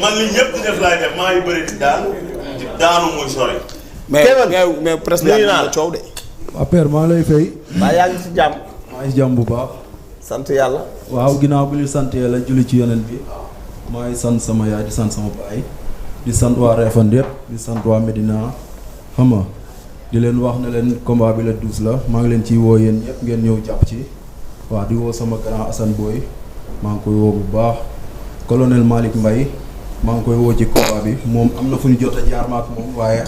man li ñëpp di def laay def maa ngi bëri di daanu muy sori. mais presque yaa ngi la coow de. waaw père maa lay fay. maa yaa ngi si jàmm. maa ngi si jàmm bu baax. sant yàlla. waaw ginnaaw bi ñu sant yàlla julli ci yonent bi. maa ngi sant sama yaay di sant sama baay. di sant waa Réfane yëpp di sant waa Medina xam nga di leen wax ne leen combat bi la 12 la maa ngi leen ciy woo yéen ñëpp ngeen ñëw jàpp ci. waaw di woo sama grand Assane Boy maa ngi koy woo bu baax. colonel Malick Mbaye maa ngi koy woo ci combat bi moom am na fu ñu jot a jaar ma ak moom waaye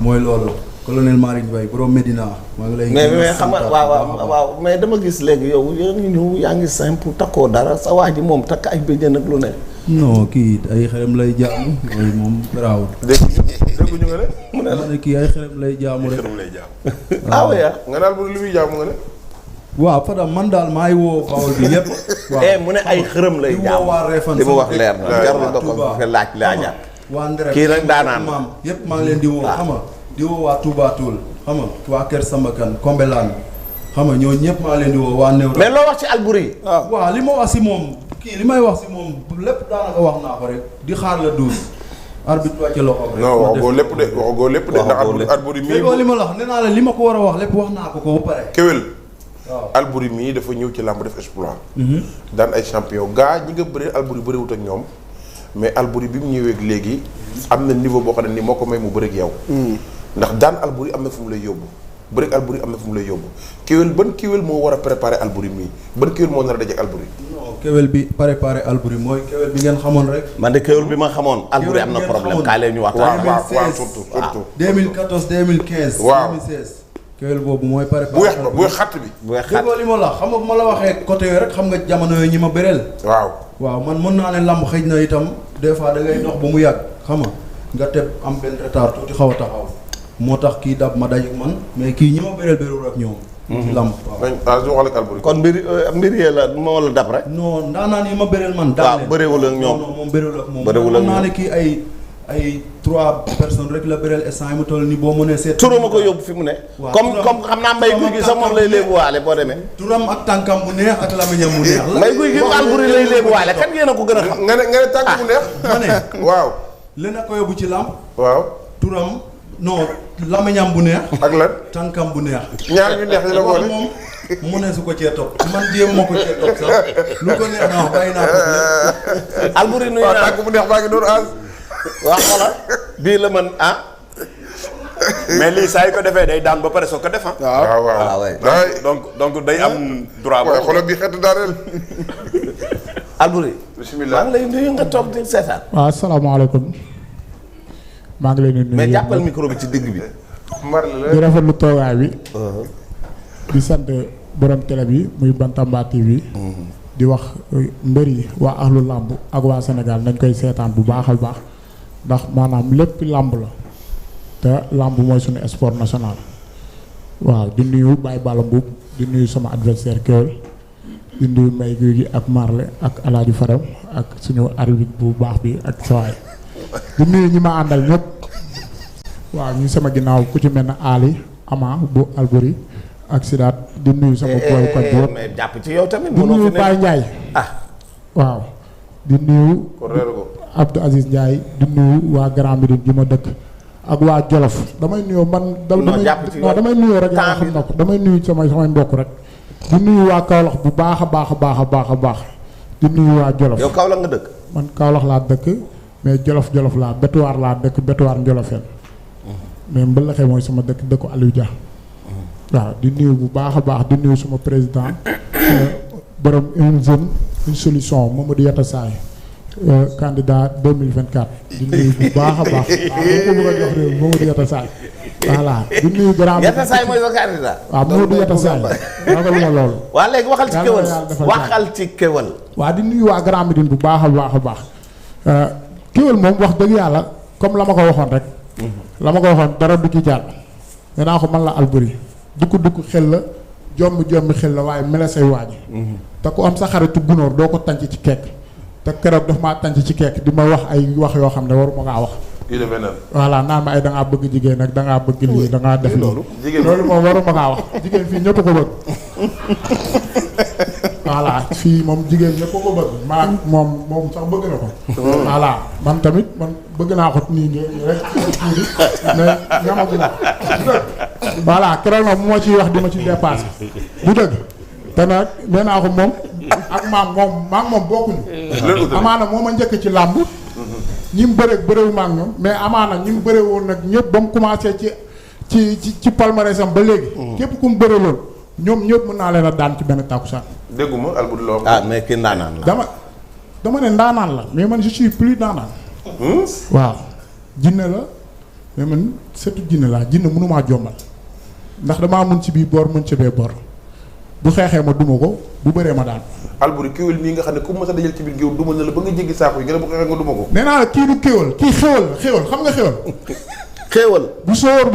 mooy loolu colonel Malick Mbaye borom Medina. maa ngi lay mais xam nga waaw mais dama gis léegi yow yaa ngi ñëw yaa ngi simple takkoo dara sa waa ji moom takk ay béjjën ak lu ne. non kii ay xerem lay jaamu mooy moom garaawul. dégguñu nga ne. mu ne kii ay xerem lay jaamu rek. xerem lay jaamu. ah oui nga daal bu lu muy jaamu nga ne. waaw Fadam man daal maa ngi woo Bawol bi yëpp. waaw mu ne ay xërëm lay jaamu. di woo waa Réfane li mu wax leer na jarul nga ko laaj laajaat. waa Ndere kii rek daanaan maam yëpp maa ngi leen di woo xam nga di woo waa Touba Toul xam nga waa Kër Sambakan Kombelaan xam nga ñoo ñëpp maa leen di woo waa Néew. mais loo wax ci Alboury. waaw li ma wax si moom kii li may wax si moom lépp daanaka wax naa ko rek di xaar la 12. arbitre wàcce loxo rek. non waxagoo lépp de waxagoo lépp de ndax Alboury mii. li ma la wax nee naa la li ma ko war a wax lépp wax naa ko ba pare. Kewel. waaw Alboury mii dafa ñëw ci làmb def exploit. daan ay champion gaa ñi nga bëree Alboury bëriwut ak ñoom mais Alboury bi mu ñëwee léegi am na niveau boo xam ne ni moo ko may mu bëri ak yow. ndax daan Alboury am na fu mu lay yóbbu bëri ak Alboury am na fu mu lay yóbbu Kewel ban Kewel moo war a préparer Alboury mii ban Kewel moo nar a daje ak Alboury. non Kewel bi préparé Alboury mooy Kewel bi ngeen xamoon rek. man de Kewel bi ma xamoon. Alboury am na problème kaa leen ñu waxtaan. waaw surtout. 2014 2015. waaw 2016. Kewel boobu mooy préparé. bu weex ba bu weex xatt bi. bu weex xatt déggoo li ma la xam nga bu ma la waxee côté yooyu rek xam nga jamono yooyu ñi ma bëreel. waaw man mën naa ne lamb xëj na itam des fois da ngay dox ba mu yàgg xam nga teb am benn retard tuuti xaw a taxaw moo tax kii dab ma daj ak man mais kii ñi ma bëreel bëriwul ak ñoom. lamb waaw ak Alboury. kon mbir yee la moo la dab rek. non ndaanaan yi ma bëreel man. waaw bëriwul ak ñoom non moom bëriwul ak moom. bëriwul ak ñoom naa ne kii ay 3 personnes rek la bëreel instant yi mu toll nii boo mënee seet. turam a ko yóbbu fi mu ne. waaw comme xam naa mbay guy gi sax moom lay léebuwaale boo demee. turam ak tànkam bu neex ak lamiñam bu neex. mbay guy gi Alboury lay léebuwaale kan ngeen a ko gën a xam. nga ne tànk bu neex. ma ne waaw. leen a ko yóbbu ci lamb. waaw. turam non lamiñam bu neex. ak lan. tànkam bu neex. ñaar ñu neex yi la boole moom mu ne su ko cee topp man jéem ma ko cee topp sax lu ko neex na wax bàyyi naa ko lépp. Alboury nuyu naa tànk bu neex baa ngi doon aas. waaw xoolal bii la man mais lii saa yu ko defee day daan ba pare soo ko def ah. waaw donc day am droit waaw xoolal bi xeetu daaneel. Alboury. bismillah maa ngi lay nuyu nga toog di seetaan. waaw asalaamaaleykum maa ngi leen di nuyu. mais jàppal micro bi ci digg bi. di rafetlu toogaay bi. di sant borom télé bi muy Bantamba TV. di wax mbër yi waa ahlu làmb ak waa Sénégal nañ koy seetaan bu baaxal baax ndax maanaam lépp làmb la te làmb mooy suñu sport national. waaw di nuyu Baye Balla Mbuub di nuyu sama adversaire Kewel di nuyu Mbaye Guy gi ak Marley ak Alaaji Faram ak suñu arbitre bu baax bi ak sawaay di nuyu ñi ma àndal ñëpp. waaw ñu sama ginnaaw ku ci mel ne Ali Ama bu Alboury ak Sidaat di nuyu sama boy koñ bi mais jàpp ci yow tamit. di nuyu Baye Ndiaye. waaw di nuyu Abdou Aziz Ndiaye di nuyu waa Grand Médine gi ma dëkk ak waa Jolof damay nuyoo man. damay nuyoo rek yaa xam na ko damay nuyu samay mbokk rek. di nuyu waa Kaolack bu baax a baax a baax a baax a baax di nuyu waa Jolof. yow Kaolack nga dëkk. man Kaolack laa dëkk mais Jolof laa Betuwaar laa dëkk Betuwaar Njolofeen mais Mbëlëxe mooy sama dëkku Aliou Dia. waaw di nuyu bu baax a baax di nuyu sama président borom une jeune une solution Mamadou Yatassaay candidat 2024 di nuyu bu baax a baax waaw moo ko bëgg a jox réew Mamadou Yatassaay voilà di nuyu grand Yatassaay mooy sa candidat. waaw Mamadou Yatassaay ragal ma loolu. waa léegi waxal ci Kewel waxal ci Kewel. waaw di nuyu waa Grand Médine bu baax a baax a baax Kewel moom wax dëgg yàlla comme la ma ko waxoon rek. la ma ko waxoon dara du ci jàll. nee naa ko man la Alboury dukku xel la jommi xel la waaye mele say waaji te ku am sa xaritu gunóor doo ko tànc ci kekk te keroog daf maa tànc ci kekk di ma wax ay wax yoo xam ne waruma kaa wax. voilà naan ma ay da ngaa bëgg jigéen nag da ngaa bëgg lii da ngaa def loolu moom waruma kaa wax jigéen fii ñëpp ko bëgg voilà fii moom jigéen ñëpp ko bëgg maa moom sax bëgg na ko. voilà man tamit man bëgg naa ko nii nii rek mais ñamagu ma voilà keroog nag moo ciy wax di ma ci dépassé du dëgg te nag nee naa ko moom ak moom bokkuñu. amaana moo ma njëkk ci làmb. ñi mu bëreewu ma ak ñoom mais amaana ñi mu bëree woon nag ñëpp ba mu commencé ci palmarèsam ba léegi. képp ku mu bëree lool ñoom ñëpp mën naa leen a daan ci benn takkusaan. dégguma Alboury loo mais kii ndaanaan la. dama ne ndaanaan la mais man je suis plus ndaanaan. waaw jinne la mais man surtout jinne laa jinne mënumaa jombal ndax damaa mun ci bii boor mun ci bee boor bu xeexee ma duma ko bu bëree ma daan. Alboury kéwél nii nga xam ne ku mës a dajal ci biir géew duma na la ba nga jéggi saako yi nga ne bu xeexee nga duma ko. nee naa la kii du kéwél kii xéwal xam nga xéwal. xéewal bu sóor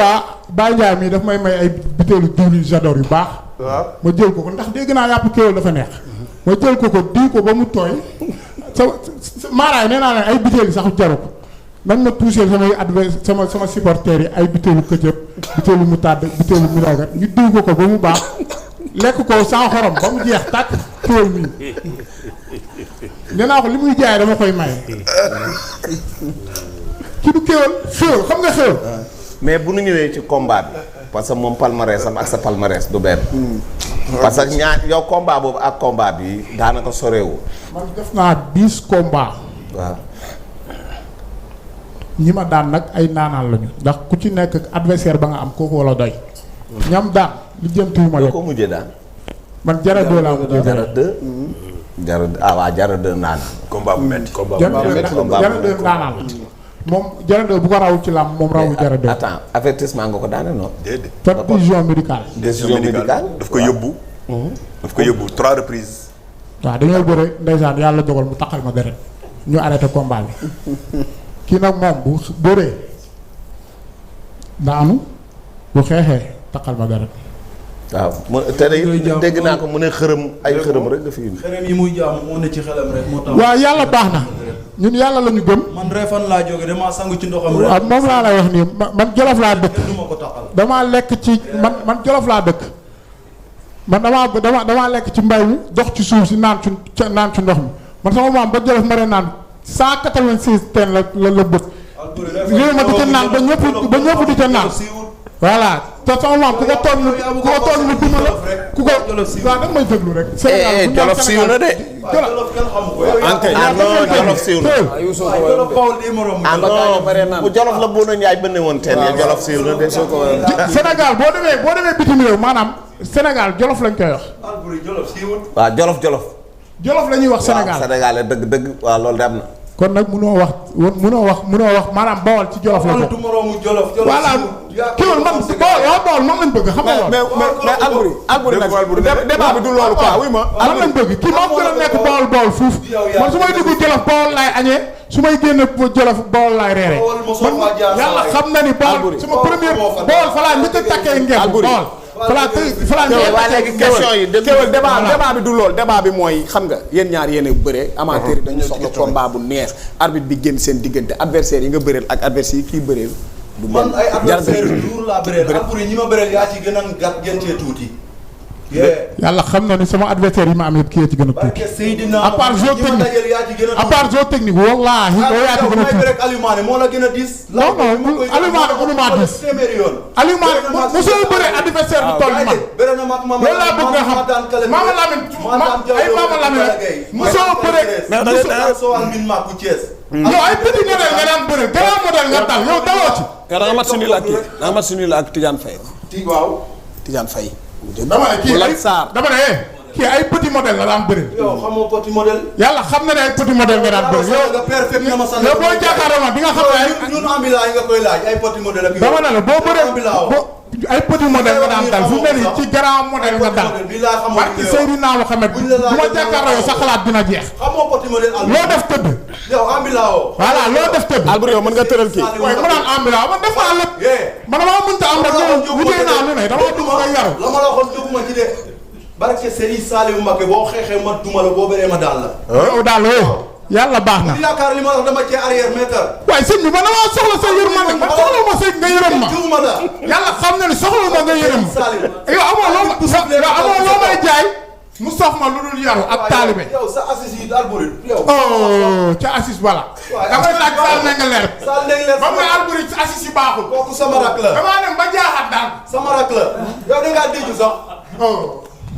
Baye Ndiaye mii daf may ay butéelu diwlin j'adore yu baax. waaw ma jël ko ndax dégg naa yàpp kéwél dafa neex. ma jël ko diw ko ba mu tooy maaraay nee naa leen ay butéel sax jaru ko nan ma touché sama supporters yi ay butéelu këcëb butéelu moutarde butéelu mirogat ñu diw ko ba mu baax lekk ko sans xorom ba mu jeex tàkk kéwél mii nee naa ko li muy jaay dama koy maye. ki du kéwél xam nga xéwal. mais bu nu ñëwee ci combat bi parce que moom palmarès am ak sa palmarès du benn. parce que yow combat boobu ak combat bi daanaka soreewu. man def naa 10 combats. waaw. ñi ma daan nag ay naanaan lañu ndax ku ci nekk adversaire ba nga am kooku wala doy. ñam daan li jëntuwuma leen. ko mujjee daan. man Jara 2 laa mujjee Jara 2. Jara 2 naanaan. combat bu métti. Jara 2 naanaan la. moom Jara 2 bu ko rawul ci làmb moom rawul Jara 2. attends avertissement nga ko daane non. déedéet. par décision médicale. décision médicale daf ko yóbbu. daf ko yóbbu 3 reprises. waaw dañoo bëre ndeysaan yàlla dogal mu taxal ma deret ñu arrêté combat bi kii nag moom bu bëree daanu bu xeexee taxal ma deret. waaw mu te dégg naa ko mu ne xërëm ay xërëm rek nga fi indi. xërëm yi muy jaamu moo ne ci xelam rek moo tax. waaw yàlla baax na ñun yàlla la ñu gëm. man Refane laa jóge damaa sangu ci ndoxam rek. waaw moom laa lay wax nii man Jolof laa dëkk. du ma ko taxal. damaa lekk ci man Jolof laa dëkk man damaa lekk ci mbay mi dox ci suuf si naan ci ndox mi man sama maam ba Jolof ma re naan 186 teen la bët. réew ma di ca naan ba ñëpp di ca naan. voilà te sama maam ku ko toog mu duma la ku ko waaw da nga may déglu rek. Sénégal Jolof siiw na de. Jolof kenn xamu ko. Jolof siiw na. bu Jolof la Bouna Ndiaye bënne woon teen ya Jolof siiw na de. Sénégal boo demee bitim réew maanaam Sénégal Jolof lañ koy wax. waaw Jolof. Jolof la ñuy wax Sénégal waaw Sénégal dëgg waaw loolu de am na. kon nag munoo wax maanaam Bawol ci Jolof la bokk. voilà kéwél man Bawol man lañ bëgg xam nga loolu. mais Alboury nag débat bi du loolu quoi oui ma. man lañ bëgg kii moo gën a nekk Bawol fuuf man su may dugg Jolof Bawol laay añee su may génn Jolof Bawol laay reere man yàlla xam na ni Bawol sama première Bawol fa laa njëkk a takkee ngeen Bawol. waaye léegi question yi kéwél débat bi du lool débat bi mooy xam nga yéen ñaar yéen a bëre amateur yi dañu soxla combat bu neex arbitre bi génn seen diggante adversaire yi nga bëreel ak adversaire yi kii bëreel du man ay adversaire dur laa bëreel Alboury ñi ma bëreel yaa ci gën a gàtt gën cee tuuti. yàlla xam na ni sama adversaire yi ma am yëpp kii ci gën a tuuti. à part jeu technique wallaahi doo yaa ci gën a tuuti. Alimaane moo la gën a diis. non Alimaane mënumaa diis. Alimaane mosoo bëree adversaire bu toll man. loolu laa bëgg nga xam Mama Lamine ay Mama Lamine mosoo bëree. yow ay petit modèle nga daan bëre grand modèle nga dal yow dawoo ci. da nga mat suñu la ak kii da nga mat suñu la ak Tidiane Faye. Tidiane Faye. dama ne kii ay petit modèle la daan bëri. yow xamoo petit modèle. yàlla xam na ne ay petit modèle nga daan bëri. yow boo jàkkaarloo ma di nga xam ne ay. ñun ambulant yi nga koy laaj ay petit modèle ak. dama ne la boo bëree ay petit modèle nga daan dal fu mel ni ci grand modèle nga dal. parce que Seydina Mohamed bu ma jàkkaarloo yow sa xalaat dina jeex. xamoo petit modèle loo def tëdd. yow ambulant woo. voilà loo def tëdd. Alboury yow mën nga tëral kii. waaye mu naan ambulant man def naa lépp. man damaa mënta am rek yow wutee naa lu ne damaa dugg nga yaru. la ma la waxoon jóguma ci de. barke Serigne Saliou Mbacké boo xeexee ma duma la boo bëree ma daal la. yow daal yàlla baax na. yaakaar li ma wax dama cee arrière mètre. waaye sëñ bi man damaa soxla sa yërmande man soxla ma sëñ nga yërëm ma. yàlla xam na ni soxla ma nga yërëm ma. yow amoo loo may jaay. mu sof ma lu dul yaru ak taalibe. yow sa assis yi Alboury yow. oh ca assis bala. damay laaj Sall na nga leer. Sall na nga leer ba mu ne Alboury ci assis yi baaxul. kooku sama rak la. damaa dem ba jaaxaat daal. sama rak la. yow da ngaa dégg sax.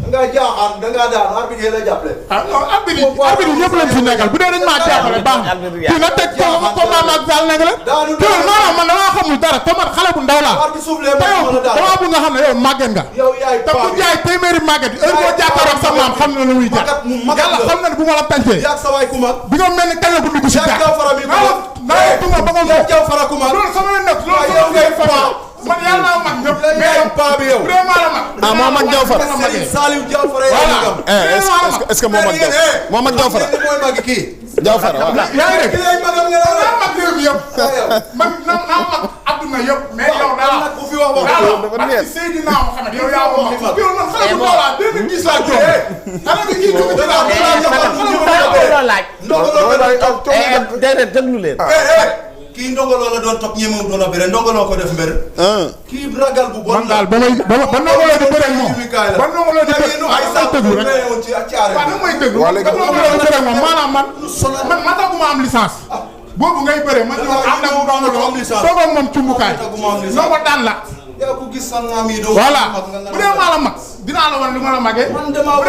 da ngaa jaaxaan da ngaa daan arbitre yi la jàppale. ah non arbitre ñëpp lañ fi nekkal bu dee dañ maa jàppale baax na. kii na teg ko combat ak Sall na nga la. teewul maanaam man damaa xamul dara te man xale bu ndaw laa. te yow damaa bëgg nga xam ne yow màgget nga. yow yaay te ku jaay téeméeri màgget heure boo jàkkaarloog sa maam xam na lu muy jar. yàlla xam na ne bu ma la tàncee. yaa sa waay ku mag. bi nga mel ni kañ la bu dugg si jaar. yaa duma ba nga yaa jaw fara ku mag. loolu sama yoon nekk loolu sama ngay fara. man yàlla naa mag ñëpp. mais yow paa bi yow. vraiment la mag. ah moo mag jaw fara. Saliou jaw fara est-ce que moo mag jaw moo mag jaw fara. mooy mag kii. jaw fara waaw. yaa ngi dégg naa mag réew mi yëpp. man naa mag adduna yëpp. mais yow daal bu fi wax daal ak Seydina Mohamed yow yaa ko mag. yow man xale bu ndaw laa 2010 laa jóg. xale bi kii jóg déedéet déglu leen. kii ndongoloo la doon topp ñemewu doon a bëre ndongoloo ko def mbër. kii ragal bu bon man daal ba ndongoloo di bëre moom ba ndongoloo di bëre ay sax déglu rek ci ak caare waaw nag may déglu ba ndongoloo di bëre moom maanaam man taxuma am licence boobu ngay bëre man ñëw ànd ak ndongoloo toog ak moom cumbukaay noo ko daan la yaa ko gis san naam yi doo voilà bu dee maa la mag dinaa la wan li ma la magee bu dee maa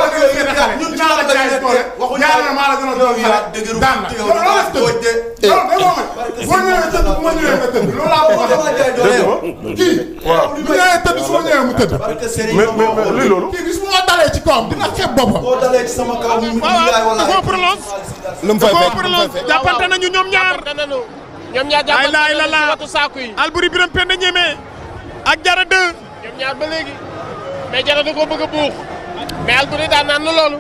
la gën a féete xale dinaa la jaay doole ñaar na maa la gën a doole xale daan la loolu la def tëdd loolu da boo ñëwee tëdd bu ma ñëwee nga tëdd loolu laa bëgg a def kii bu ñëwee tëdd su ma ñëwee mu tëdd mais luy loolu. kii bis bu ma dalee ci kawam dina xeeb boppam boo dalee ci sama kaw mu yaay wala dafa prolonge lu mu fay fekk jàppante nañu ñoom ñaar ñoom ñaar jàppante ay la la watu saaku yi. Alboury Birame Penda Ñeme ak Jara 2 ñoom ñaar ba léegi mais Jara da koo bëgg a buux mais Alboury daan naan na loolu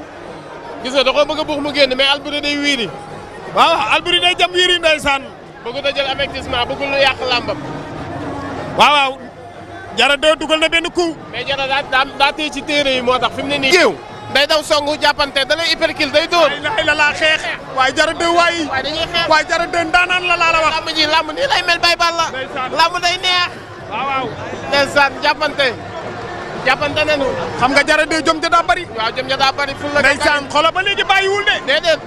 gis nga da koo bëgg a buux mu génn mais Alboury day wiiri waaw Alboury day jam wiiri ndeysaan bëggut a jël avertissement bëggul lu yàq làmbam waaw Jara 2 dugal na benn coup mais Jara daa téye ci téere yi moo tax fi mu ne nii géew day daw songu jàppante da lay hypercule day dóor ay la la xeex waaye Jara 2 waaye dañuy xeex waaye Jara 2 ndaanaan la laa la wax làmb ji làmb nii lay mel bay bal la làmb day neex waaw ndeysaan jàppante nañu xam nga Jara 2 jom ja daa bari waaw jom ja daa bari ful la ndeysaan xoolal ba léegi bàyyiwul de déedéet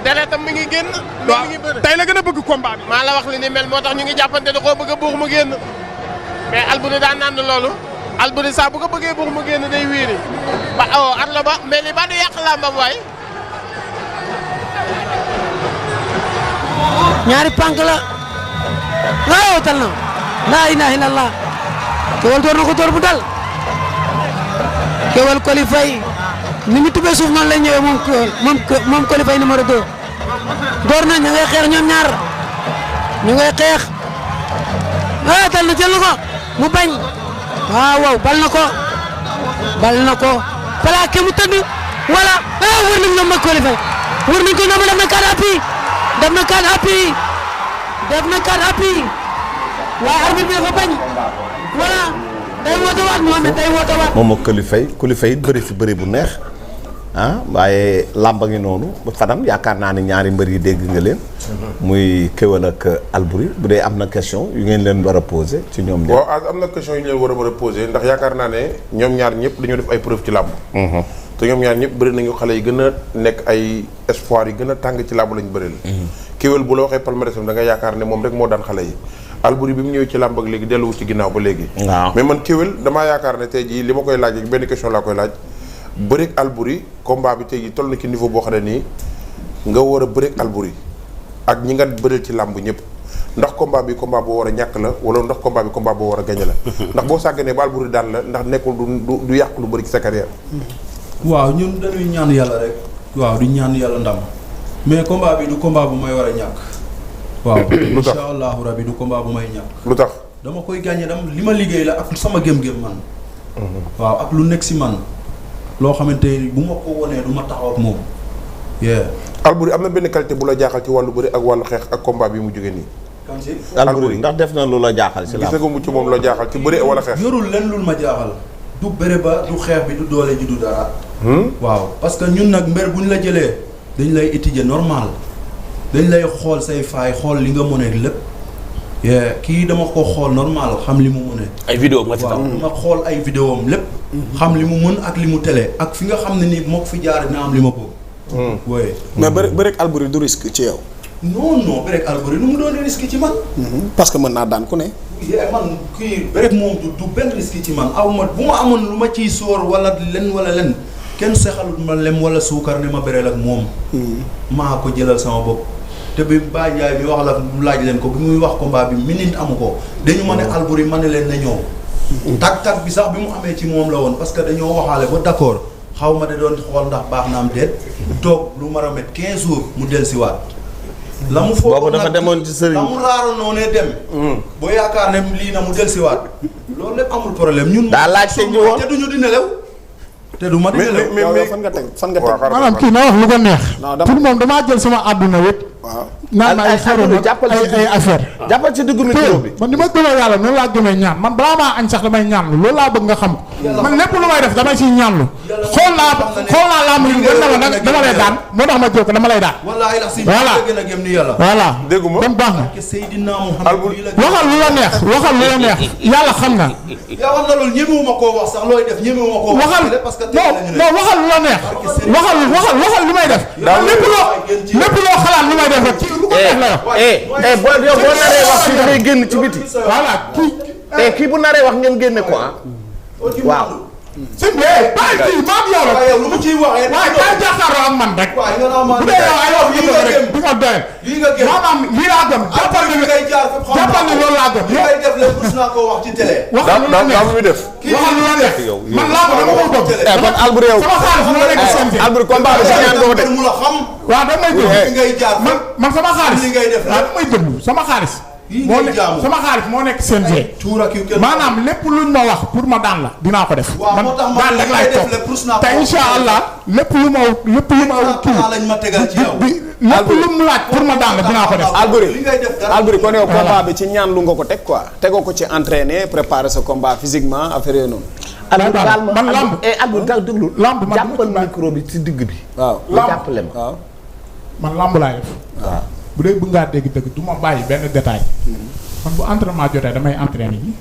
deretam mi ngi génn mi ngi bëri tey la gën a bëgg combat bi maa la wax li ni mel moo tax ñu ngi jàppante da koo bëgg a buux mu génn mais Alboury daan naan loolu Alboury saa bu ko bëggee buux mu génn day wiiri ba at la ba mais li ba du yàq làmbam waay ñaari pànk la waaw tal na laa ilaaha illallah Keweul door na ko door bu dal Keweul Coly Faye ni mu tubbee suuf noonu lay ñëwee moom Coly Faye numéro 2 door na ñu ngay xeex ñoom ñaar ñu ngay xeex tal na jël na ko mu bañ waaw bal na ko plaqué mu tëdd wala wër nañ ñoom ak Coly Faye wër nañ ko ñoom def na 4 appuis def na 4 appuis waaye arbitre bi dafa bañ voilà day woote waat Mohamed day woote waat. moom ak Coly Faye bëri fi bëri bu neex waaye làmba ngi noonu Fadam yaakaar naa ne ñaari mbër yi dégg nga leen. muy Keweul ak Alboury bu dee am na question yu ngeen leen war a posé ci ñoom. waaw am na question yu ñu leen war a posé ndax yaakaar naa ne ñoom ñaar ñëpp dañoo def ay preuve ci làmb. te ñoom ñaar ñëpp bëri nañu xale yi gën a nekk ay espoir yi gën a tàng ci làmb lañu bëril. Keweul bu la waxee palmarès da nga yaakaar ne moom rek moo daan xale yi. Alboury bi mu ñëwee ci làmb ak léegi delluwu ci ginnaaw ba léegi. waaw mais man Keweul damaa yaakaar ne tey jii li ma koy laaj benn question laa koy laaj bëreeg Alboury combat bi tey jii toll na ci niveau boo xam ne nii nga war a bëreeg Alboury ak ñi nga bëreel ci làmb ñëpp ndax combat bi combat boo war a ñàkk la wala ndax combat bi combat boo war a gañe la ndax boo sàgganee ba Alboury daan la ndax nekkul du yàq lu bëri ci sa carrière. waaw ñun dañuy ñaan yàlla rek waaw di ñaan yàlla ndam mais combat bi du combat bu may war a ñàkk waaw lu tax incha allahu rabi du combat bu may ñàkk lu tax dama koy gagné dam li ma liggéey la ak sama gëm-gëm man waaw ak lu nekk si man loo xamante ni bu ma ko wonee du ma taxaw ak moom Alboury am na benn qualité bu la jaaxal ci wàllu bëri ak wàllu xeex ak combat bi mu jógee nii. Alboury ndax def na lu la jaaxal ci làmb. gis nga mu ci moom la jaaxal ci bëri wala xeex. yorul len lul ma jaaxal du bëre ba du xeex bi du doole ji du dara waaw parce que ñun nag mbër bu ñu la jëlee dañ lay étudier normal dañ lay xool say faay xool li nga mën a lépp kii dama ko xool normal xam li mu mën ay vidéo nga fi tam dama xool ay vidéo am lépp. xam li mu mën ak li mu télé ak fi nga xam ne nii moo ko fi jaar dina am li ma bëgg. oui. mais bëri ak Alboury du risque ci yow. non bëri ak Alboury nu mu doon risque ci man. parce que mën naa daan ku ne. man kii bëri moom du benn risque ci man aw ma bu ma amoon lu ma ciy sóor wala len kenn sexalut ma lem wala suukar ne ma bëreel ak moom. maa ko jëlal sama bopp. te bi Baye Ndiaye bi wax la laaj leen ko bi muy wax combat bi minute amu ko dañu ma ne Alboury ma ne leen na ñëw. tag bi sax bi mu amee ci moom la woon parce que dañoo waxaale ba d'accord xaw ma de doon xool ndax baax na am déet toog lu mar a met 15 jours mu dellusiwaat. la mu foofu boobu dafa demoon ci sëriñ la mu raaro noonee dem. boo yaakaar ne lii na mu dellusiwaat. loolu lépp amul problème ñun. daa laaj te ñu woon te duñu di nelew. te du ma di nelew mais fan nga teg maanaam kii na wax lu ko neex. pour moom damaa jël sama àdduna yëpp. naan ay xaroon ay affaire jàppal ci diggu micro bi. man ni ma gëmee yàlla noonu laa gëmee ñaan man balaa maa añ sax damay ñaanlu loolu laa bëgg nga xam ko. man lépp lu may def damay siy ñaanlu. xool naa laa muy dama lay daan moo tax ma jóg dama lay daan. voilà dégguma kon baax na. waxal lu la neex yàlla xam na. yaa wax na loolu ñemewuma koo wax sax looy def ñemewuma koo wax. waxal non waxal lu la neex. waxal lu may def. lépp loo xalaat lu may def rek ci lu ko def la wax. boo naree wax fii dafay génn ci biti. voilà kii bu naree wax ngeen génne ko waaw. sëñ bi bàyyi kii maam yow la. waaye lu mu ciy waxee. waaye kay jàkkaarloo ak man rek. waaye nga naan maa bu dee yow ay wax yu rek du ma doyal. lii nga gëm maanaam lii laa gëm. jàppal ni loolu laa gëm. li ngay def lépp rus naa koo wax ci télé. waxal lu la neex muy def. waxal lu la neex. man laa ko dama ko bëgg. kon Alboury yow sama xaalis moo nekk seen bi. Alboury combat bi sax ñaan ko de. mu la xam. waaw da may déglu li ngay jaar man sama xaalis. li ngay def waaw da may déglu sama xaalis. sama xaalis moo nekk CNG. maanaam lépp luñ ma wax pour ma daan la dinaa ko def. man daan rek laay toog te incha allah lépp lu ma kii lépp lu mu laaj pour ma daan la dinaa ko def. Alboury kon yow combat bi ci ñaan lu nga ko teg quoi tegoo ko ci entraîner préparer sa combat physiquement affaire yooyu noonu. man lamb Alboury tax déglu lamb man jàppal micro bi ci digg bi. waaw jàppale ma. waaw man lamb laay def. waaw bu dee bëgg ngaa dégg dëgg du ma bàyyi benn détail. man bu entraînement jotee damay entraîné ji.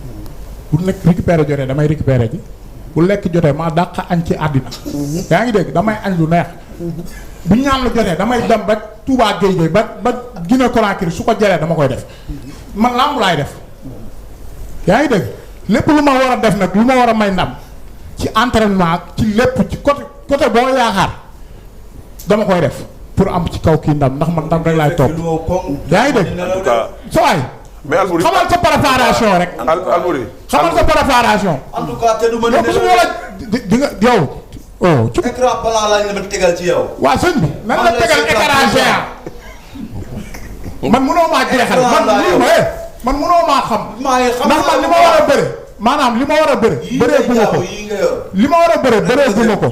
bu nekk récupéré jotee damay récupéré ji. bu lekk jotee maa dàq añ ci àddina. yaa ngi dégg damay añ lu neex. bu ñaan lu jotee damay dem ba Touba Gueye ba Guinée Conakry su ko jëlee dama koy def. man lamb laay def. yaa ngi dégg lépp lu ma war a def nag lu ma war a may ndam ci entraînement ci lépp ci côté boo yaakaar dama koy def. pour am ci kaw kii ndam ndax man ndam rek laay topp. yaa ngi dégg. en tout cas. sa waay. mais Alboury xamal sa préparation rek. Alboury. xamal sa préparation. en tout cas te du ma yow su ma la di nga yow. oh ci écran blanc lañ la tegal ci yow. waa sëñ bi nan la tegal écran géant. man mënoo maa jeexal man mënoo maa xam. ndax man li ma war a bëre. maanaam li ma war a bëre. bëree bu ma ko li ma war a bëre bëree bu ma ko.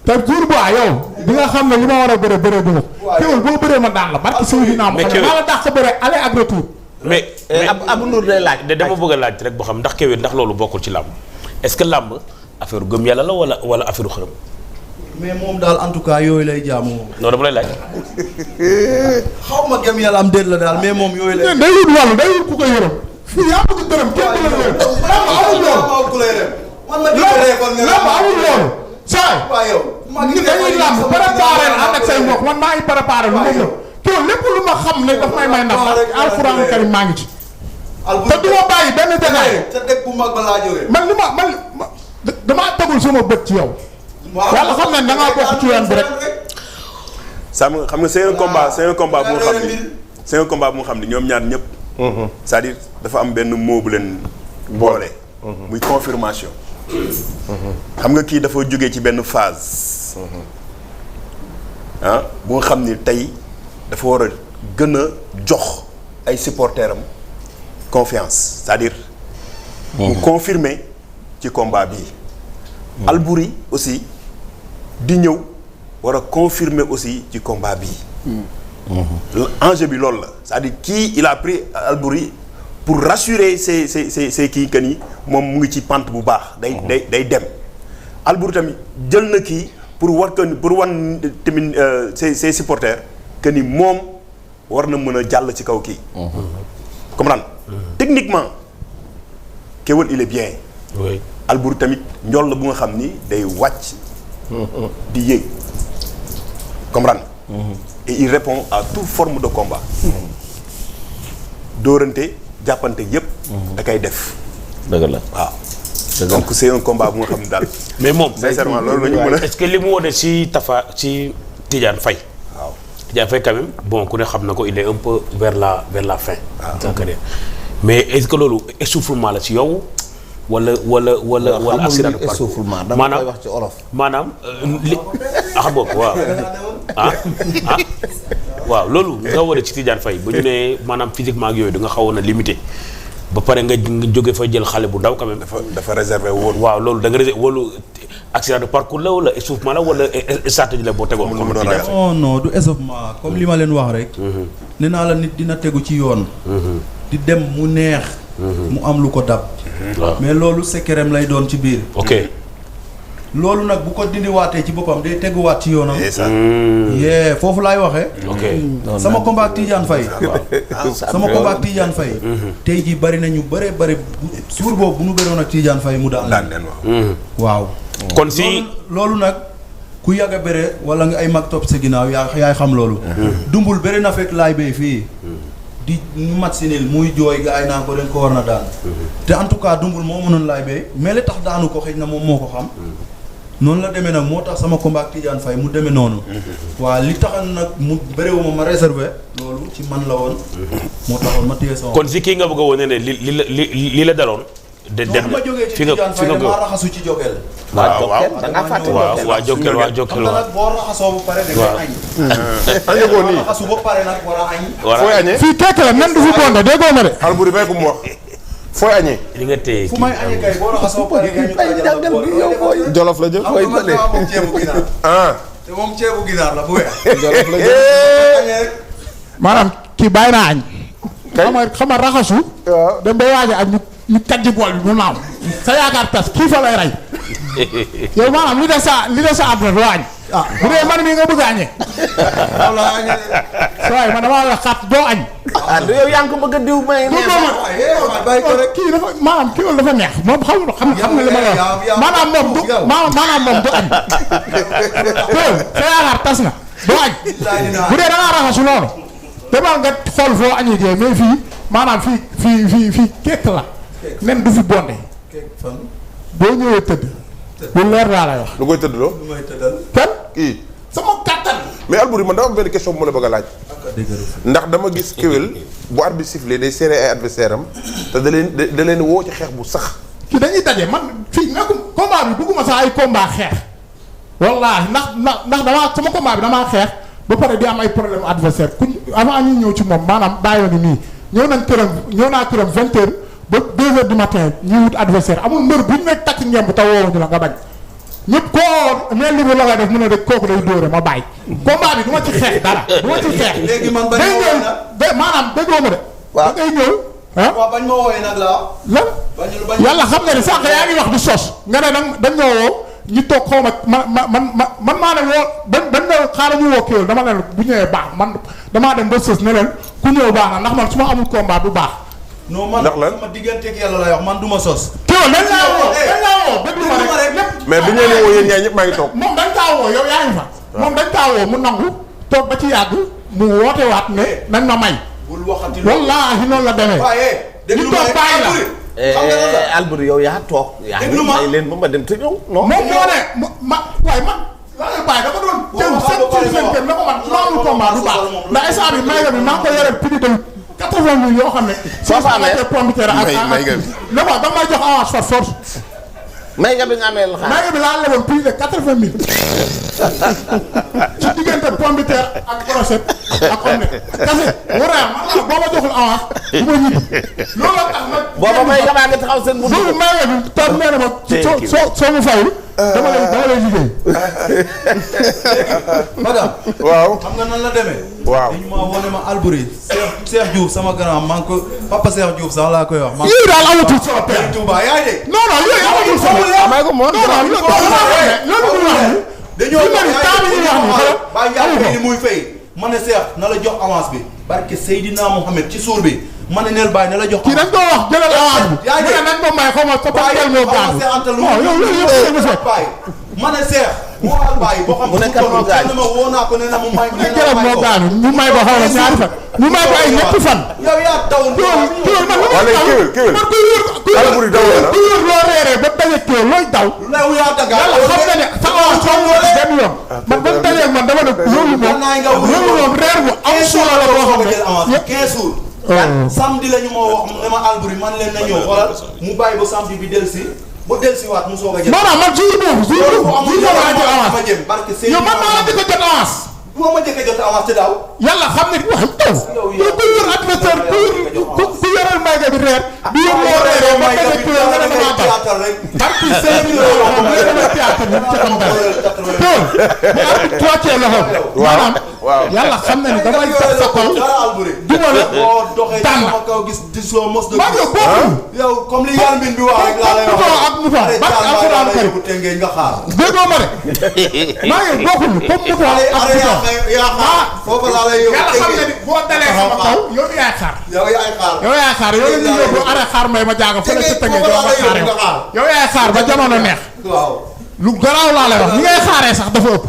te jour bu yow di nga xam ne li ma war a bëre bu ma ko. teewul boo bëree ma daan la barki Seydina Muhammad maa la dàq sa bëre aller ak retour. mais Abou Ndour day laaj. dama bëgg a laaj rek boo xam ndax Kewel ndax loolu bokkul ci làmb est-ce que làmb affaire gëm yàlla la wala affaire xërëm. mais moom daal en tout cas yooyu lay jaamu moom. non dama lay laaj. xaw ma gëm yàlla am déet la daal mais moom yooyu lay. day wut wàllu day wut ku ko yërëm. fii yaa bëgg dërëm kenn du la yërëm. lamb amul loolu. lamb amul loolu. saa yi dañuy lamb préparé ànd ak say mbokk man maa ngi préparé lu ma ñëw. kii lépp lu ma xam ne daf may ndax alxuraan karim maa ngi ci. te du ma bàyyi benn détail. te dëkk bu mag ba laa jógee. man damaa tegul sama bët ci yow. yàlla xam ne da ngaa bokk ci yoon bi rek. xam nga c'est un combat bu nga xam ni c'est un combat bu nga xam ni ñoom ñaar ñëpp. c'est-à-dire dafa am benn mot bu leen boole. muy confirmation. xam nga kii dafa jógee ci benn phase. bu nga xam ni tey dafa war a gën a jox ay supporters am confiance c'est-à-dire. mu confirmer ci combat bii. Alboury aussi di ñëw war a confirmer aussi ci combat bii. enjeu bi loolu la c'est-à-dire kii il a pris Alboury pour rassurer ses kii que ni moom mu ngi ci pente bu baax. day dem. Alboury tamit jël na kii pour wan tamit ses supporters que ni moom war na mën a jàll ci kaw kii. comprendre techniquement Keweul il est bien. oui Alboury tamit njool la bu nga xam ni day wàcc. di yéeg comprendre. et il répond à toute forme de combat. dóorante jàppante yépp da koy def. dëgg la waaw. donc c'est un combat bu nga xam ne daal. mais moom sincèrement loolu la ñu mën a. est-ce que li mu wone ci Tidiane Faye. waaw Tidiane Faye quand même bon ku ne xam na ko il est un peu vers la fin. de sa carrière mais est-ce que loolu essoufflement la ci yow. wala accident de parcours essoufflement dama koy wax ci olof. maanaam li bokk waaw waaw loolu nga war a ci Tidiane Faye ba ñu ne maanaam physiquement ak yooyu da nga xawoon a limité ba pare nga jóge fa jël xale bu ndaw quand même. dafa réservé woon. waaw loolu da nga réservé wala accident de parcours la wala essoufflement la wala stratégie la boo tegoon. non du essoufflement comme li ma leen wax rek. nee naa la nit dina tegu ci yoon. di dem mu neex. mu am lu ko dab. mais loolu secret lay doon ci biir. ok loolu nag bu ko dindiwaatee ci boppam day teguwaat ci yoonam. yee foofu laay waxee. ok sama combat ak Tidiane Faye. sama combat ak Tidiane Faye. tey jii bari na ñu bëree bëri suur boobu bu nu bëroon ak Tidiane Faye mu daan leen. waaw. kon si loolu nag ku yàgg a bëre wala nga ay mag topp sa ginnaaw yaay xam loolu. dumbul bëri na fekk laay bay fii. di ñu mat si niil muy jooy gars yi naa ko dañ ko war na daan. te en tout cas dumbul moo mënoon laay bay mais li tax daanu ko xëy na moom moo ko xam. noonu la demee nag moo tax sama combat ak Tidiane Faye mu demee noonu. waaw li taxan nag mu bëréewuma ma réservé loolu ci man la woon. moo taxoon ma téye sama. kon si kii nga bëgg a wone ne li la daloon. dem ma jógee ci Tidiane Faye damaa raxasu ci Jokal. waaw da ngaa fàtte waaw Jokal waaw xam nga nag boo raxasoo ba pare da ngay añ. añee ko nii raxasu ba pare nag war a añ. fooy añee fii kekk la nen du fi bonde déggoo ma de. Alboury may ko mu wax fooy añee. li nga téye fu may añee kay boo raxasoo ba pare nga ñu taajal Jolof la jëm. fooy bële moom ceebu ginaar. te moom ceebu ginaar la bu weex. Jolof la jëm. maanaam kii bàyyi naa añ. xam nga raxasu. waaw dem ba waaj a añ ñu kàjji bool bi mu naaw. sa yaakaar tas kii fa lay rey. yow maanaam li des sa àdduna doo añ. bu dee man mii nga bëgg a añee. waaye man damaa la xaat doo añ. yow yaa ngi ko bëgg a diw may neex. bàyyi ko rek kii dafa maanaam kii loolu dafa neex moom xam nga li ma la wax maanaam moom du añ. sa yaakaar tas na doo añ. bu dee da ngaa raxasu noonu. demal nga xool foo añee jee mais fii maanaam fii kekk la. nen du fi bonde. boo ñëwee tëdd. bu leer laa lay wax. lu koy tëdd loo. lu may tëddal. kan kii. sama kattan. mais Alboury man dama am benn question bu ma la bëgg a laaj. ndax dama gis Keweul bu arbitre sifflé day serré ay adversaire am te da leen woo ci xeex bu sax. kii dañuy daje man fii nekkum combat bi bëgguma sax ay combat xeex. wallaahi ndax damaa sama combat bi damaa xeex ba pare di am ay problème adversaire ku avant ñuy ñëw ci moom maanaam bàyyi ni nii ñëw naa këram 20h ba 2h du matin ñuy wut adversaire amul mbër bu ñu nekk takk ngemb te woowuñu la nga bañ. ñëpp koo mel ni bu la koy def mu ne rek kooku day dóore ma bàyyi. combat bi du ma ci xeex dara du ma ci xeex. léegi man bañ ma wooyee nag maanaam déggoo ma de. waaw da ngay ñëw. waaw bañ ma wooyee nag laa. lan yàlla xam nga ni sànq yaa ngi wax du sos. nga ne nag dañ ñoo woo ñu toog xaw ma man maa ne woo dañ ne xaaral ñu woo Keweul dama leen bu ñëwee baax man damaa dem ba sës ne leen ku ñëw baax na ndax man su ma amul combat du baax. non man sama digganteeg yàlla lay wax man du ma sos. Keweul dañ laa woo déglu ma rek lépp. mais bi ñu leen woo yéen ñaar ñëpp maa ngi toog. moom dañ kaa woo yow yaa ngi fa. moom dañ kaa woo mu nangu toog ba ci yàgg mu woote waat ne nañ ma may. bul waxati loolu wallaahi noonu la demee. déglu ma rek Alboury yow yaa toog. déglu ma yaa leen ba ma dem te ñëw. non moom moo ne waaye man. laa lay bàyyi dama doon jël seen kër ne ko man su ma amul combat du baax ndax instant bi may nga bi maa ngi ko yoreel prix de 80 000 yoo xam ne. soo fa amee may nga bi ne ko da may jox avance par force. may nga bi nga amee la xaar may nga bi laa leboon prix de 80 000. ci diggante pomme de terre ak brochette ak omelette. kese waraay man la boo ma joxul avance du ma ñibbi loolu la tax nag. booba may nga maa ngi taxaw seen buntu. loolu may nga bi toog nee na ma soo mu fayul. dama lay liggéey. madame. waaw xam nga nan la demee. waaw dañu ma wone ma Alboury. Cheikh Diouf sama grand maa ngi ko papa Cheikh Diouf sax laa koy wax. yooyu daal amatul solo Père Touba yaa ngi dégg. non non yooyu amatul solo. may ko moom non non loolu dañoo wax ni muy fay. ma ne Cheikh na la jox avance bi barke Seydina Mohamed ci suur bi ma ne neel bàyyi na la jox kii dañ ko wax jëlal avance bi. yaa ngi nañ ko may xaw ma sa bàyyi moo gaañu. waaw yow ma ne Cheikh moo al bàyyi boo xam mu nekk moo gaañu ma woo naa ko nee na mu may moo gaañu mu may ko xaw na ñaari fan mu may ko ay ñetti fan. yow yaa taw wala kéwél man ku wóor loo reeree ba daje kéwél looy daw. yàlla xam na ne sa avance soo ko benn yoon man ba mu dajee man dama ne loolu moom reer bu am solo la boo xam ne 15 jours. samedi la ñu ma wax ne ma Alboury man leen na ñëw xoolal mu bàyyi ba samedi bi dellusi ba dellusiwaat mu soog a jël. maanaam man jour boobu laa jël avance yow man maa la di ko jot avance. bu ma njëkk a jot avance te daaw. yàlla xam ne wax taw ku yor adversaire ku yoral mbéykat bi reer. bi yor loo reeree ba tey ku yor nga ne damaa taw barki seen bi la wax bu leen a théâtre bi ca xam dara tool bu arbitre toocee loxo maanaam yàlla xam na ni damay tax sa kaw duma la tànn maa ngi bokkul yow comme li yàlla mbin bi wax rek laa lay wax ak mu fa barki alxuraan kari nga xaar déggoo ma de maa ngi bokkul comme mu fa ak foofu laa lay yàlla xam na ni boo dalee sama kaw yow yaay xaar yow yaay xaar yow la ñuy yóbbu are xaar may ma jaaga fële ca tëngee yow ma xaar yow yaay xaar ba jamono neex lu garaaw laa lay wax ni ngay xaaree sax dafa ëpp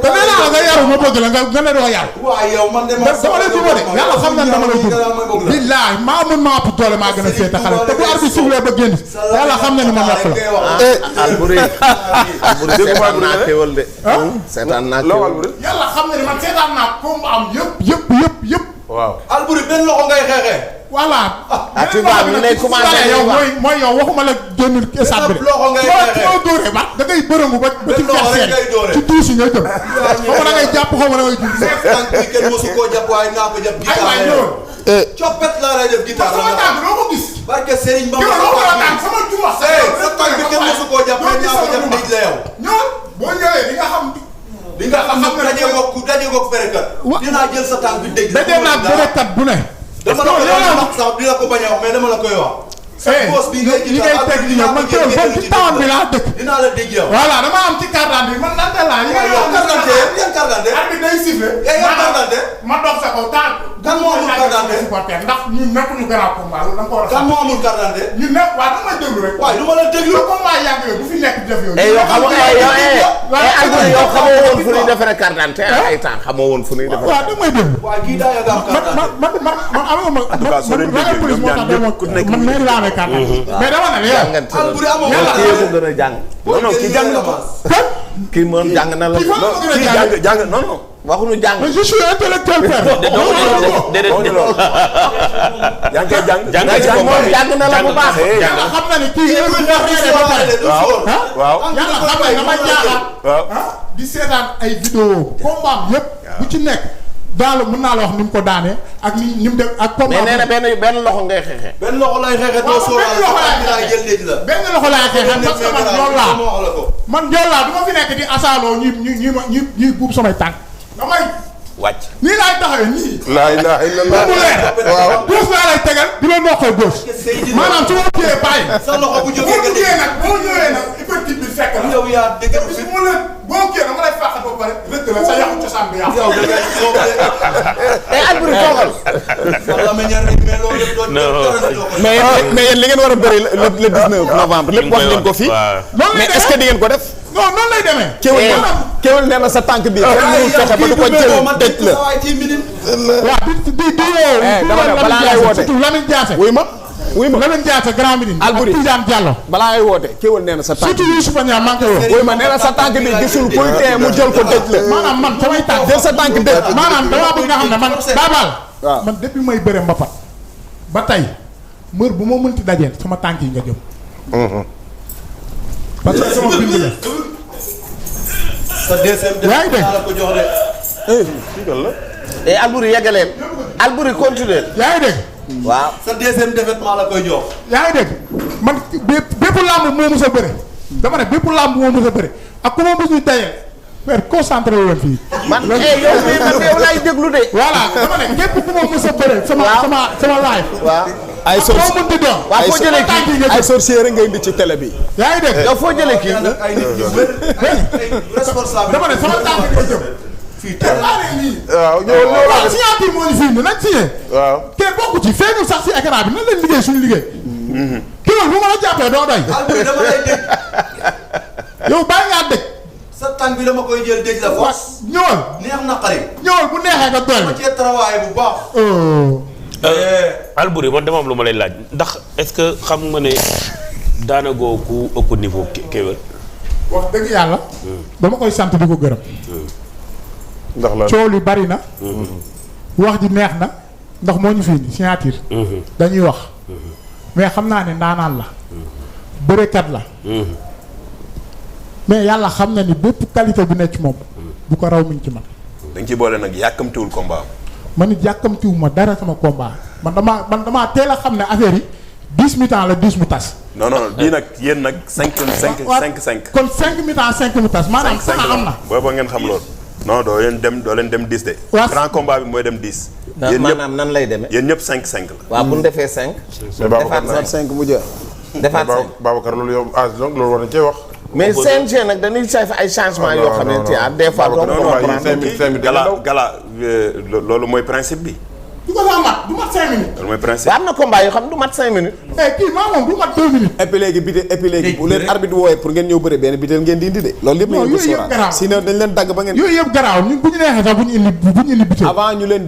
te nee naa la nga yaru ma bëgg la nga ne doo yaru dama lay duma de yàlla xam na dama lay duma billaay maa mun maa ëpp doole maa gën a féete xale te bu arbitre sifflé ba génn yàlla xam na ni ma nekk la Alboury seetaan naa teewal de seetaan naa teewal yàlla xam na ni man seetaan naa combat am yëpp waaw Alboury benn loxo ngay xeexee voilà. tu vois ñu lay commencé yow mooy yow waxuma la génn stade bi boo dóoree ba da ngay bërëngu ba ci verseen ci tuusi nga jëm xaw ma da ngay jàpp xaw ma da ngay jub tànk bi kenn mosu koo jàpp waaye naa ko jàpp guitare coppet laa lay def guitare sama tànk doo ko gis barke Serigne Bamba sama juma sa tànk bi kenn mosu koo jàpp waaye naa ko jàpp nit la yow ñëw boo ñëwee di nga xam daje goog ferekat dinaa jël sa tànk bi dégg daje naa ferekat bu ne dama la koy wax sax di la ko bañ a wax mais dama la koy wax. sa boss bi ngay teg di ñëw man teewul foofu ci temps bi laa dëkk. dinaa la dégg yow. voilà dama am ci carte d'identité bi man nante laa. yow carte d'identité yan carte d'identité. arbitre day sifflé. yan carte d'identité. ma dox sa kaw temps. kan moo amul carte d'identité supporter ndax ñun nekkuñu grand combat loolu da nga ko war a. kan moo amul carte d'identité. ñun nekk waaw da nga may déglu rek. waaw du ma la déglu. combat yàgg yooyu bu fi nekk def yooyu. yow xamoo Alboury yow xamoo woon fu ñuy defaree carte d'identité ay temps xamoo woon fu ñuy defaree. waaw da nga may déglu. waaw kii daa yàgg am carte d'identité. man amuma ma police moo tax man mairie laa amee carte mais dama ne yow Alboury amoo yàlla ko gën a jàng. non non kii jàng na ko. kii moom jàng na la. kii jàng non non. waxuñu jàng. je suis intellectuel père. déedéet jàng na la bu baax. yàlla xam na ni kii yëpp nga reere ba pare. waaw yàlla xam na dama jaaxal. di seetaan ay vidéo combat yëpp bu ci nekk. daal mën naa la wax ni mu ko daanee ak ni mu def ak. combat mais nee na benn loxo ngay xeexee. benn loxo lay xeexee doo sóoraale jël léegi la. benn loxo laay xeexee parce que man njool laa du ma fi nekk di asaaloo ñuy buub samay tànk damay wàcc nii laay taxawee nii. laa ilaaha illallah. bu leer waaw gauche laa lay tegal di la noqee gauche. maanaam su ma téyee bàyyi. sa loxo bu jógee boo duggee nag boo ñëwee nag hypertube bi fekk la. yow yaa dégg nga fi mu la boo kii dama lay fàq ba pare rëdd la sa yàqu cosaan bi yàqu. yow da ngay ay Alboury toogal. mais yéen li ngeen war a bëri le 19 novembre lépp wax ngeen ko fii. mais est-ce que di ngeen ko def. non noonu lay demee. kéwél nee na sa tànk bi. kenn mënul fexe ba du ko jël dëj la. waaw di dama ne balaa ngay woote surtout Lamine Diassé. wuy ma Lamine Diassé Grand Médine. Alboury ak Tidiane Diallo. balaa ngay woote kéwél nee na sa tànk. surtout Youssoufa Niang maa ngi koy woo. wuy ma nee na sa tànk bi gisul kuy tee mu jël ko dëj la. maanaam man samay tànk. jël sa tànk dëj. maanaam damaa bëgg nga xam ne man Babal. waaw man depuis may bëre mbapat ba tey mbër bu ma mënti dajeel sama tànk yi nga jëm. parce que sama bind la. sa DCM yaa ngi dégg la ko jox de. et Alboury yeggaleen. Alboury continuer. yaa ngi dégg. waaw. sa DCM defet maa la koy jox. yaa ngi dégg man bépp làmb moo mës a bëre dama ne bépp làmb moo mës a bëre ak ku ma mës a dajeel mais concentré wu leen fii. man yow laay déglu de. voilà dama ne képp ku ma mës a bëre. sama live. waaw. ay sorcier mënti doon. waaw foo jëlee kii ay sorcier nga indi ci télé bi. yaa ngi dégg yow foo jëlee kii. ay nit yu bëri ay responsable. dama ne sama tànk nga jëm. fii teel waaw ñëw signature moo ñu fi indi nañ signé. waaw te bokku ci feeñul sax si écran bi nan leen liggéey suñu liggéey. kii bu ma la jàppee doo doy. Alboury dama lay dégg. yow bàyyi ngaa dégg. sa tànk bi dama koy jël dégg la force. ñëwal. neex na xarit. ñëwal bu neexee nga doy. ma cee travail bu baax. Alboury man dama am lu ma lay laaj ndax est-ce que xam nga ne daanagoo ku ëpp niveau Keweul. wax dëgg yàlla. dama koy sant di ko gërëm. ndax la coow li bari na. wax ji neex na ndax moo ñu fi indi signature. dañuy wax. mais xam naa ne ndaanaan la. bërekat la. mais yàlla xam na ni bépp qualité bu nekk ci moom. bu ko raw mi ngi ci man. dañ ci boole nag yàkkamtiwul combat. man it yàkkamtiwu ma dara sama combat man damaa teel a xam ne affaire yi 10 mi-temps la 10 mu tas. non non bii nag yéen nag 5 kon 5 mi-temps 5 mu tas maanaam sax am na. booba ngeen xam loolu. non doo leen dem 10 de. grand combat bi mooy dem 10. yéen maanaam nan lay demee. yéen ñëpp 5-5 la. waaw bu ñu defee 5. defaat 5 mu jeex. defaat 5 Babacar loolu yow donc loolu war na cee wax. mais CNG nag dañuy sayf ay changements yoo xam ne des fois doo comprendre. gala loolu mooy principe bi. du ko sax mat du mat 5 minutes. loolu mooy principe. am na combat yoo xam ne du mat 5 minutes. kii maa moom du mat 2 minutes. et puis léegi bu leen arbitre wooyee pour ngeen ñëw bëre benn bitel ngeen di indi de. loolu yëpp ngeen ko sóoraal sinon dañ leen dagg ba ngeen. yooyu yëpp garaaw ñun bu ñu neexee sax bu ñu indi bitel. avant ñu leen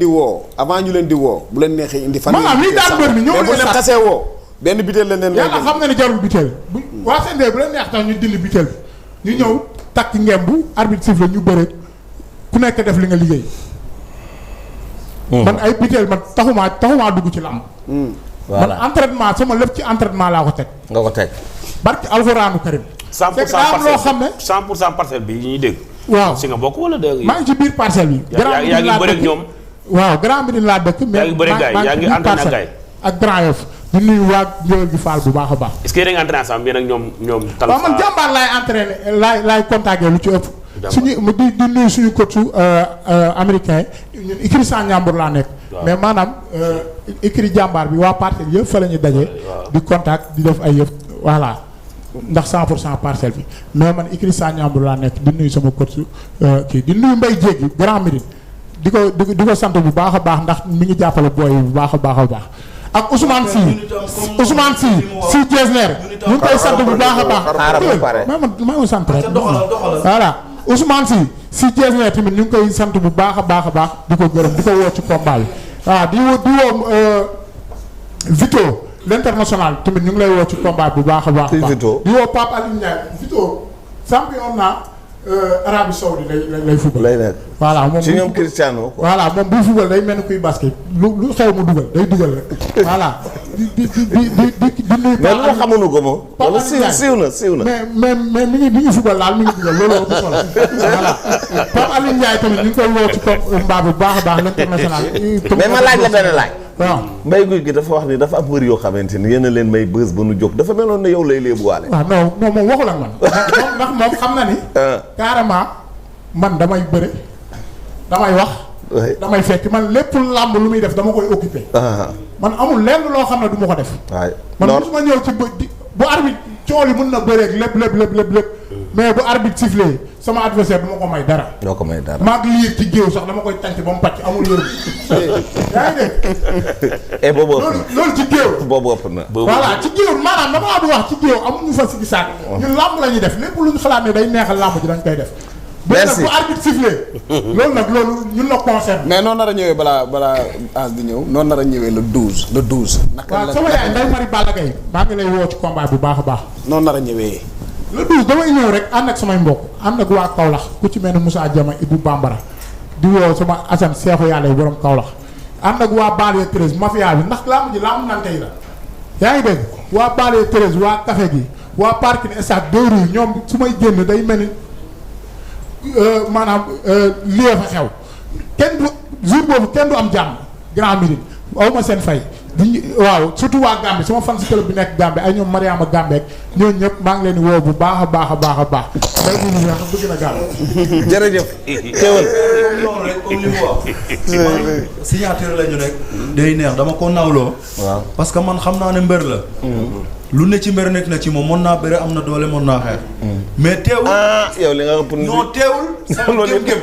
di woo bu leen neexee indi fan. maanaam lii daan mbër mi ñëw bu leen xasee woo benn bitel la leen. yàlla xam na ne jarul bitel bu waa CNG bu leen neex tax ñu dindi bitel bi ñu ñëw takk ngembu arbitre siffle ñu bëre ku nekk def li nga liggéey. man ay biteel man taxumaa dugg ci lamb. man entraînement sama lépp ci entraînement laa ko teg. nga ko teg. barki alxuraanu karim. 100% loo xam ne 100% parcelle bi ñuy dégg. waaw si nga bokk wala dégg. maa ngi ci biir parcelle bi. yaa ngi bëre ak ñoom. waaw Grand Médine laa dëkk. yaa ngi bëre gaay yaa ngi entraîné ak gaay ak Grand Yoff di nuyu waa Ngéwél gi Fall bu baax a baax. est-ce que yéen a ngi entraîné ensemble yéen ak ñoom. Talfa waaw man jàmbaar laay entraîné laay contacté lu ci ëpp. suñu di nuyu suñu coach américain ñun écrit sans ñambur laa nekk. mais maanaam écrit jàmbaar bi waa parcelle yëpp fa la ñuy daje. di contact di def ay yëpp voilà ndax 100% parcelle bi mais man écrit sans ñambur laa nekk di nuyu sama coach kii di nuyu Mbaye Diégui Grand Médine di ko sant bu baax a baax ndax mi ngi jàppale booy bu baax a baax a baax. ak Ousmane si Jesner ñu ngi koy sant bu baax a baax. maa ngi sant rek. voilà Ousmane si Jesner tamit ñu ngi koy sant bu baax a baax a baax di ko gërëm di ko woo ci combat bi waaw di woo Vito l'international tamit ñu ngi lay woo ci combat bu baax a baax. di woo Pape Alioune Ndiaye Vito champion na Arabie Saoudi lay football. lay nekk voilà moom ci ñoom Cristiano. voilà moom buy football day mel ni kuy basket lu xew mu dugal day dugal rek voilà di nuyu. mais lu xamuñu ko moom. wala siiw na. mais mi ngi football daal mi ngi dugal loolu ëpp solo voilà Pape Alioune Ndiaye tamit ñu ngi koy woo ci mbaa bu baax a baax l'international. mais ma laaj la benn laaj. waaw Mbaye Gouye Gui dafa wax ni dafa am wër yoo xamante ni yéen a leen may bës ba nu jóg dafa meloon ne yow lay léebuwaale. waaw non moom waxul ak man. ndax moom xam na ni. carrément man damay bëre damay wax. damay fekk man lépp làmb lu muy def dama koy occupé. man amul lenn loo xam ne du ma ko def. waay man mosuma ñëw ci bu arbitre cool yi mën na bëreeg lépp mais bu arbitre sifflé sama adversaire du ma ko may dara. doo ko may dara maag liir ci géew sax dama koy tànc ba mu pàcc amul yërëm. yaa ngi dégg. boobu ëpp na loolu ci géew. boobu ëpp na. voilà ci géew maanaam dama la wax ci géew amuñu fa si gisaat. ñun làmb la ñuy def lépp lu ñu xalaat ne day neexal làmb ji dañ koy def. merci bu arbitre sifflé. loolu ñun la concerne. mais noonu nar a ñëwee balaa as di ñëw noonu nar a ñëwee le 12. naka la sama yaay Ndeye Marie Balla Gaye maa ngi lay woo ci combat bu baax a baax. noonu nar a ñëwee. le 12 damay ñëw rek ànd ak samay mbokk ànd ak waa Kaolack ku ci mel ne Moussa Diama Ibou Bambara di woo sama Assane Seexu yàlla yi borom Kaolack ànd ak waa Banlieue 13 mafia bi ndax laamu ji laamu nante yi la. yaa ngi dégg waa Banlieue 13 waa Café gi waa Parking Stade deux rues ñoom su may génn day mel ni maanaam lii fa xew kenn du jour boobu kenn du am jàmm Grand Médine aw ma seen fay. waaw surtout waa Gambie sama fan si club bi nekk Gambie ay ñoom Mariama Gambie ak ñooñu ñëpp maa ngi leen di woo bu baax a baax a baax a baax day dund sax bëgg na gaaw. jërëjëf. teewal. comme noonu rek comme li mu wax. man signature la ñu nekk. day neex dama ko nawloo. waaw parce que man xam naa ne mbër la. lu ne ci mbër nekk na ci moom mën naa bëre am na doole mën naa xeex. mais teewul. yow li nga ëpp non teewul. sama gëm-gëm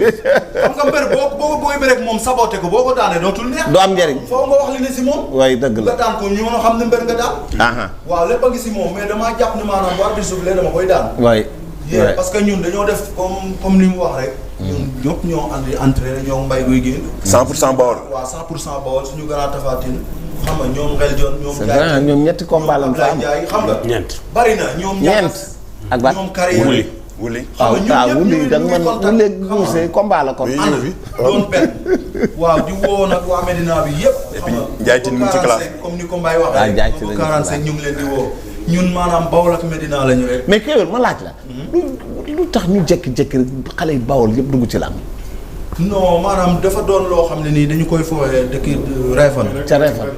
xam nga mbër boo booy bëre ak moom saboté ko boo ko daanee dootul neex. du am njëriñ. foo nga wax li ne si moom. waaye dëgg la nga daan ko ñu mën a xam ne mbër nga daan. waaw lépp a ngi si moom mais damaa jàpp ne maanaam bu arbitre soufflé dama koy daan. waay. parce que ñun dañoo def comme li mu wax rek. ñun ñëpp ñoo andi entraîné ñoo mbay guy gi. 100% Bawol. waaw 100% Bawol suñu grand Tafatine. xam nga ñoom Ngel Jon ñoom. c'est vrai ñoom ñetti combat lañ fa am xam nga ñeent. bari na ñoom ñeent. ak ba ñoom Kari wuli xam nga ñun ñëpp da nga mën wuli guusee combat la kon. ànd doon benn. waaw di woo nag waa Medina bi yëpp. xam nga Njaay Tine mu ci classe comme ni ko Mbaye waxee. waaw Njaay Tine rek 45 ñu ngi leen di woo. ñun maanaam Bawol ak Medina la ñu rek. mais Keweul ma laaj la. lu tax ñu jékki-jékki rek xale yi Bawol yëpp dugg ci làmb. non maanaam dafa doon loo xam ne nii dañu koy fooyee dëkk Réfane. ca Réfane.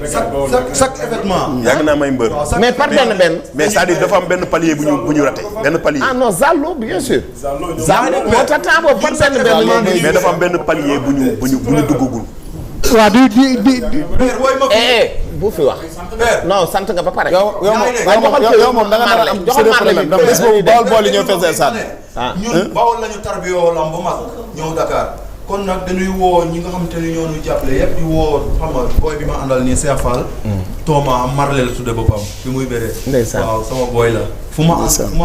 chaque événement. yàgg naa may mbër. mais par benn. mais c'est-à-dire dafa am benn palier bu ñu raté benn palier. ah non Zallo bien sûr. Zallo moo tax temps boobu par benn. mais dafa am benn palier bu ñu duggagul. waaw di. bu fi wax. non sant nga ba pare. yow moom da nga nar a am sérieux problème ndax bés boobu Bawol yi ñoo feesee sànni. ñun Bawol lañu tarbiyoo lamb bu mag ñëw Dakar. kon nag dañuy woo ñi nga xamante ni ñoo ñu jàppale yëpp di woo xam nga booy bi ma àndal nii Cheikh Fall. Thomas Marley la tudde boppam bi muy bëree. ndeysaan waaw sama booy la. fu ma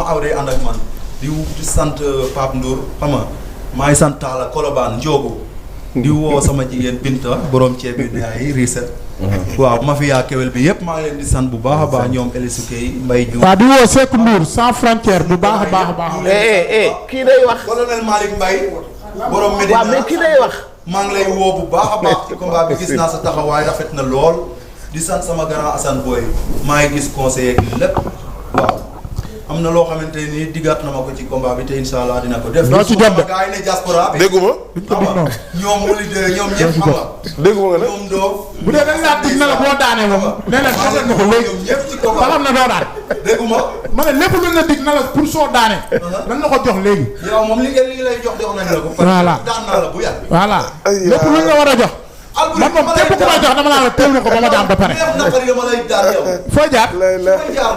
aw day ànd ak man. di sant Pape Ndour xam nga maa ngi sant Talla Colobane Ndiogo. di woo sama jigéen Binta borom ceeb bi ay Risset. waaw mafia Keweul bi yëpp maa ngi leen di sant bu baax a baax ñoom Elisou Kay Mbaye Diouf. waaw di woo Seck Ndour sans frontière bu baax a baax. kii day wax. colonel Malick Mbaye. borom Medina waaw mais kii day wax. maa ngi lay woo bu baax a baax ci combat bi gis naa sa taxawaay rafet na lool di sant sama grand Assane Boy maa ngi gis conseiller bi lépp waaw am na loo xamante ni diggaat na ma ko ci combat bi te incha allah dina ko def. doo ci jot de gars yi ne diaspora bi. dégguma. ñoom wuli de ñoom ñëpp xam nga. dégguma nga ne. ñoom doo. bu dee dañ laa dig na la boo daanee moom. nee na xamal nga ko léegi. ñoom ñëpp ci combat ba xam ne doo daan. dégguma. ma ne lépp luñ la dig na la pour soo daanee. lan la ko jox léegi. yow moom li lay jox nañ la ko. voilà daan naa la bu yàgg. voilà lépp luñ la war a jox. man moom képp ku may jox dama naa la teew na ko ba ma daan ba pare. foo jaar.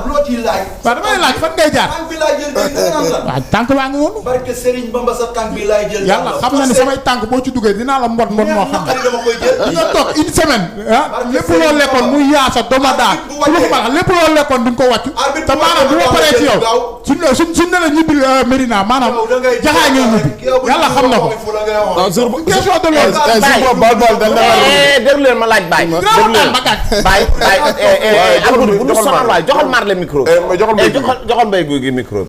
loo ciy laaj. waaw damay laaj fan ngay jaar. tànk bi laay jël waaw tànk baa ngi woon. barke Serigne Bamba sa tànk bi laay jël. yàlla xam na ne samay tànk boo ci duggee dinaa la mbot moo xam ne. dama koy jël. di nga toog une semaine. lépp loo lekkoon muy yaasa doma daan. su ma ko baax lépp loo lekkoon di nga ko wàccu. te maanaam bu ma paree ci yow. suñ ne la ñibbi Medina maanaam jaxaay ngay ñibbi. yàlla xam na ko. question de loolu. déglu leen ma laaj Baye. déglu leen Baye Baye. Alboury bu ñu sonal waay joxal Marley micro. joxal Mbaye Guy gi micro.